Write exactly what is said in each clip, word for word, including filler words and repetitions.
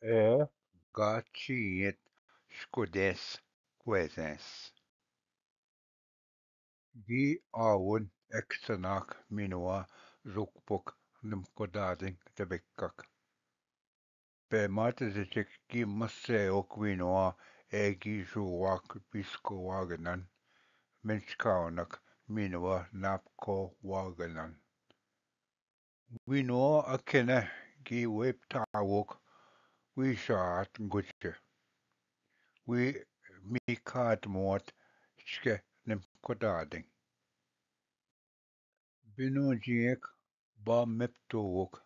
ए गाची येत स्कुदेस क्वेजेंस। गी आवन एक्सनाक मिनवा जुकपुक निमको दादिंग तबिक्कक। पेमात जिचिक गी मस्से ओक विनवा एगी जुवाक बिस्को वागनन, मिंचकावनक मिनवा नापको वागनन। विनवा अखेने गी वेप तावुक वी शात गुचे। वी मीखात मोत चके निमको दादिंग। बिनु जियक बा मेप्तुवुक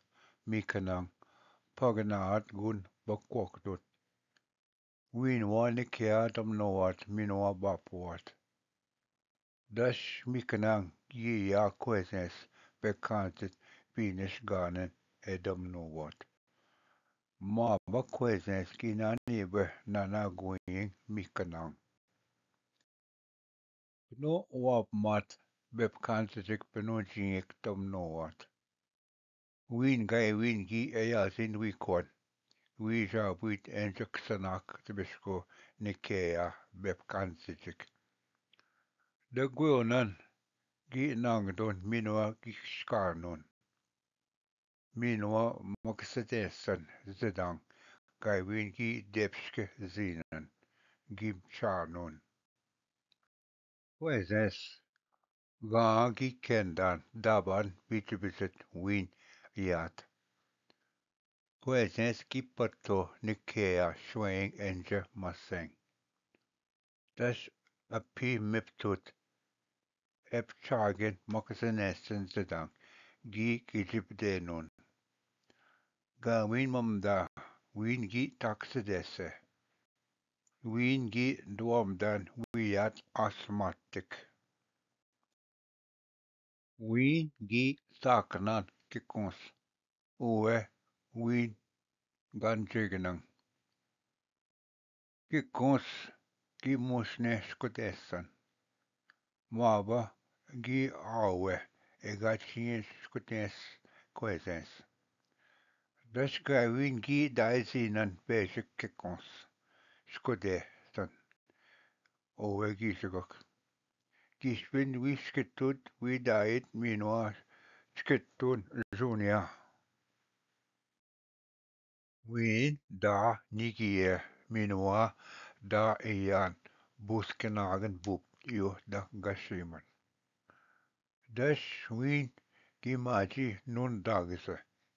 मीखनांग पगनात गुन बक्वक दुत। वीनवा निखया तमनोवात मिनवा बापवात। दश मिकनांग ये या क्वेजेंस पे कांतित पीनिश गानन ए दमनोवात। मा बा क्वेजेंस की नानी बे नाना गोइंग मिकनांग। पनो वाप मात बेप कांतित पनो जियक तमनोवात। वीन गाय वीन गी एयासिन वी क्वन। वी जाबुत एंजक सनाक तबिस्को निकेया बेप कांतिजिक। दगुयोनन गी नांगदोन मिनवा गी शिकारनोन। मिनवा मकसदेसन जदांग गाय वीन गी देप्सके जीनन गी चारनोन। क्वेजेंस गां गी केंदान दाबान बिच बिचत वीन यात। क्वेजेंस की पत्तो निकेया श्वेंग एंजे मसेंग। दश अपी मिप्तुत एप चागेन मकसनेसन जदांग गी किजिप देनोन। गां वीन ममदा वीन गी ताकसदेसे। वीन गी दुआमदान वियात आसमातिक। वीन गी ताकनान किकुंस उवे वीन गांजेगनंग। किकुंस गी मुसने स्कुदेसन। माबा गी आवे एगाचिये स्कुदेस क्वेजेंस। दश गाय वीन गी दायजीनन पेशक किकुंस स्कुदेसन। ओवे गी जगक। किस्पिन वी स्कितुत वी दायत मिनवा स्कितुन जुनिया। वीन दा निगिये मिनवा दा इयान बुसके नागन बुप यो दा गशीमन। दश वीन गी माजी नुन दागस।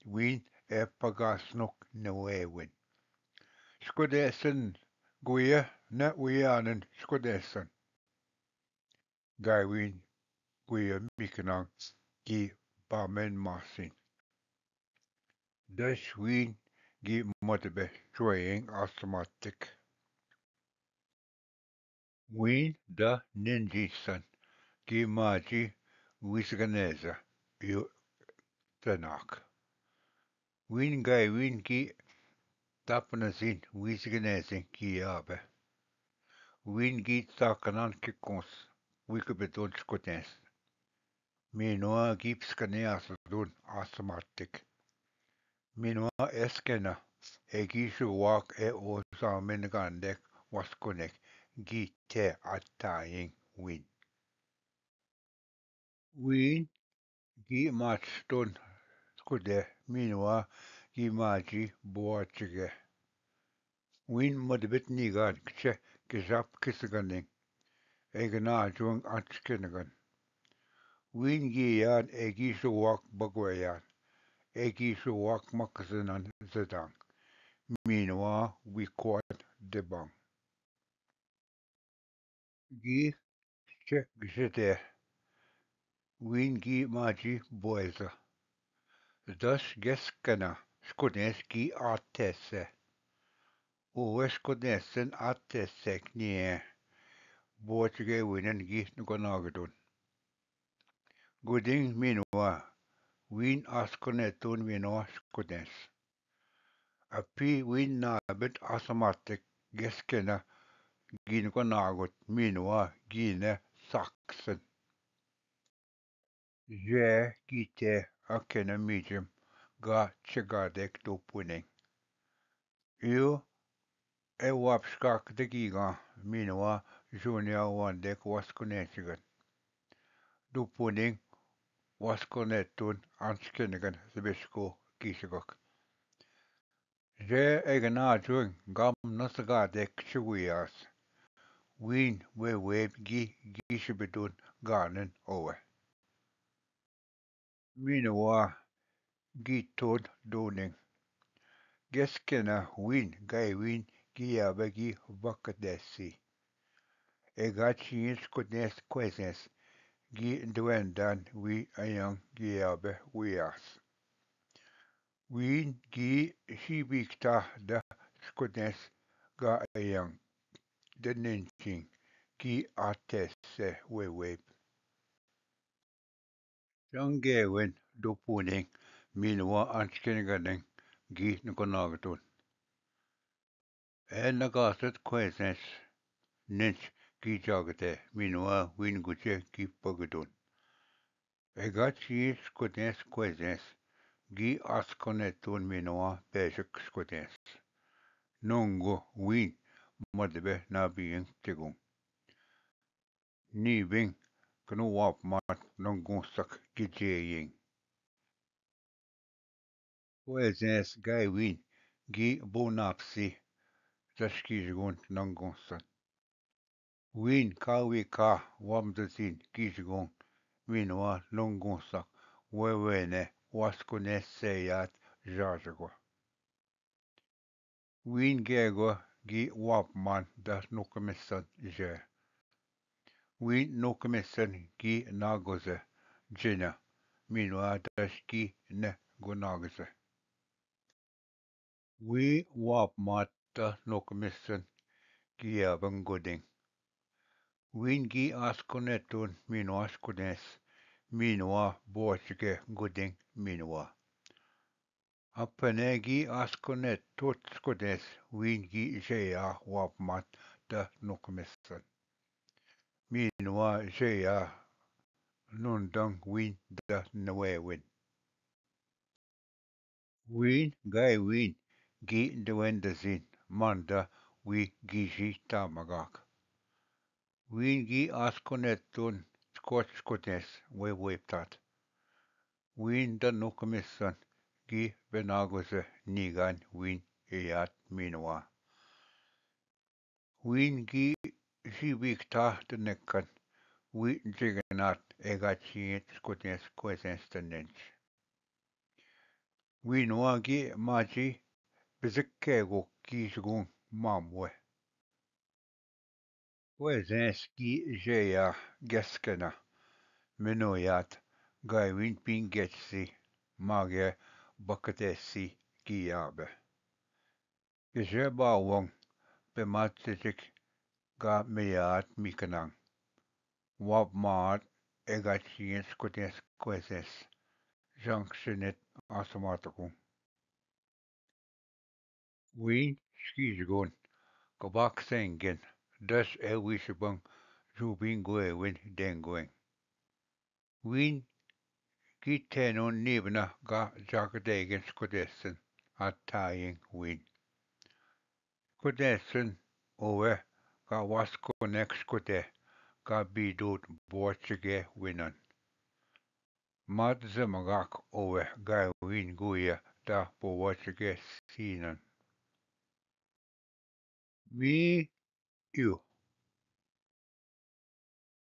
वीन ए पगासनुक नवे विन। स्कुदेसन गुये न उयानन स्कुदेसन। गायवीन गुये मिकनांग गी बामेन मासिन। दश वीन गी मतबे चोयेंग आसमातिक। वीन द निंजीसन गी माजी विसगनेजा यु तनाक। वीन गायवीन गी तापनजीन विसगनेजिन गी आबे। वीन गी ताकनान किकुंस विक बेतोन स्कुदेंस। मिनवा गी पिसकने आसदुन आसमातिक। मिनवा एसकेना एगी शुवाक ए ओ सामिन गांडेक वस्कुनेक गी ते अत्तायिंग वीन। वीन गी माचतुन स्कुदे मिनवा गी माजी बोचगे। वीन मदबित निगान कचे किजाप किसगनिंग एगना आजुंग अंचकिनगन। वीन गी यान एगी शुवाक बगवयान एगी शुवाक मकजनन जदांग मिनवा विक्वान देबांग। गी चे गिशते वीन गी माजी बोयजा। दश गेस कना स्कुदेंस गी आते से। ओवे स्कुदेंसन आते से कनिये बोचगे वीनन गी नुकनागदुन। गुदिंग मिनवा वीन आसकुने तुन मिनवा स्कुदेंस। अपी वीन नाबित आसमातिक गेसकेना गी नुकनागुत मिनवा गीने साक्सन। जे गीते अकेना मीजिम गा चेगा देख तो पुनेंग। यो ए वापस काक दकीगा मीनवा जूनिया वांदेक वास्कुनेचगन। दुपुनिंग वास्कुनेतुन अंचकेनगन जबेशको कीसगक। जे एगना जुंग गाम नसगा देख चुगुयास। वीन वे वेब गी गीश बिदुन गानन ओवे। मीनवा गीतोन दोनिंग। गेसकेना वीन गाय वीन गियाबे गी वकदेसी। एगा चींस कुदेस क्वेजेंस गी द्वेंदान वी अयंग गियाबे वियास। वीन गी शीबीकता द स्कुदेस गा अयंग द निंचिंग गी आतेस से वे वेब। चंगे वेन दुपुनिंग मीनवा अंचकिन गनिंग गी नुकनागतुन। ए नगासत क्वेजेंस निंच गी जागते मीनवा वीन गुजे गी पगदुन। एगा चींस कुदेस क्वेजेंस गी आसकोने तुन मीनवा पेशक स्कुदेस। नोंगो वीन मदबे ना बियंग तिगुं। नी बिंग कनु वाप मात नोंगुं सक गिजे यिंग। क्वेजेंस गाय वीन गी बोनापसी तस्कीजगुन नोंगुं सक। वीन कावी का वामदतीन कीजगुन मीनवा नोंगुं सक वेवेने वास्कुने से यात जाजगो। वीन गेगो गी वापमान द नुकमिसन जे। वीन नुकमिसन गी नागोजे जिना मीनवा दश गी ने गुनागोजे। वी वाप मात द नुकमिसन गियाबंग गुदिंग। वीन गी आसकुने तुन मीनवा स्कुदेस मीनवा बोचगे गुदिंग मीनवा। अपने गी आसकुने तुत स्कुदेस वीन गी जया वाप मात द नुकमिसन। मीनवा जया नुंदंग वीन द नवे विन। वीन गाय वीन गी दवेन दजीन मांदा वी गीजी तामगाक। वीन गी आसकुने तुन स्कोच स्कुदेस वे वेपतात। वीन द नुकमिसन गी बेनागुज नीगान वीन एयात मीनवा। वीन गी जीविकता द नेकन वी जिगनात एगा चींत स्कुदेस क्वेजेंस द नेंच। वीनवा गी माजी बिजक्के गो कीजगुं मामवे। क्वेजेंस गी जेया गेसकेना मिनोयात गायवीन पिंग गेचसी मागे बकतेसी गी याबे। किसे बावंग पे मात चिचिक गा मेयात मिकनांग। वाप मात एगा चींस कुतेस क्वेजेंस जंक्शनित आसमातकुं। वीन स्कीजगोन कबाक सेंगेन दस ए विशबंग जूबिंग गोएविन डेंगोएंग। वीन की थेनो नीबना गा जाक देगेन स्कुदेसन आतायेंग वीन। स्कुदेसन ओवे का वास्को नेक स्कुदे का बीदूत बोचगे विनन। मात जमगाक ओवे गाय वीन गुया दा बोचगे सीनन। Me you